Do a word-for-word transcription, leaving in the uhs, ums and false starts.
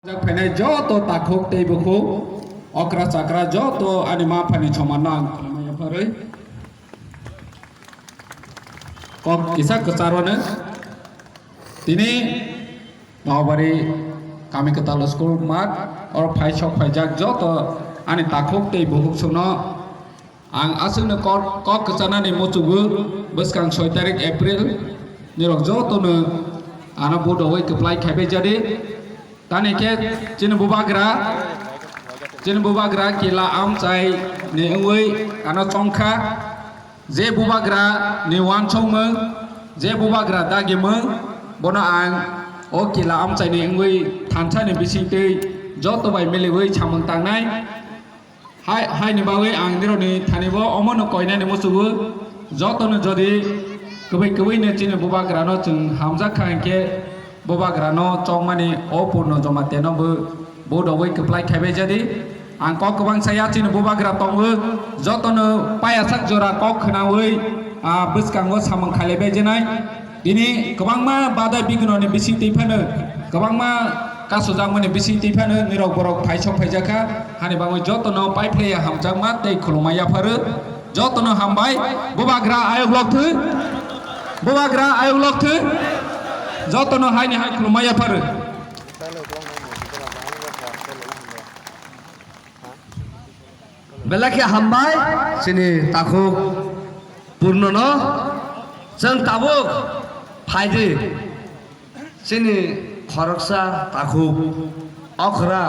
Jak phainai joto takhuk tei bukhuk, okra chakra joto ani ma phani somanno ang khulumui yapharwi kok kisa kwcharo no. Tini Nohbari Kami Kwtal School math or phai sok phaijak joto ani takhuk tei bukhuk songno ang aswkno kok, kok kwchanani muchungo bwskang soi tarik April nirok jotono ano budogwi kwplai khaibai jadi. Tani khe chini bubagra, chini bubagra kila amchai ni wngwi ano chongkha. Je bubagra ni uansukmung, je bubagra dagimung, bono ang o kila amchai ni wngwi thansa ni bisingtwi joto bai miliwi samung tangnai. Hai, haini bagwi ang nirokni thani bo omono koinani muchungo, jotono jodi kwbwi kwbwino chini bubagrano chwng hamjak kha hinkhe bubagrano chongmani o Purno Jomateno bo budogwi kwplai khaibai jadi. Ang kok kwbang saya chini bubagra tongo, jotono payasak jora kok khwnawi, ah, bwskango samung khailaibai jenai. Tini kwbangma badai bignoni bising twi phano, kwbangma kasujakmani bising twi phano nirok borok phaisok phaijakha, hani bagwi jotono paiphlaiya hamjakma tei khulumma yapharo. Jotono hambai, bubagra ayok lok thwi, bubagra ayok lok thwi, jotono haini hai khulumma yapharo. Belai khe hambai chini takhuk Purnono. Chwng tabuk phaidi chini khoroksa takhuk okra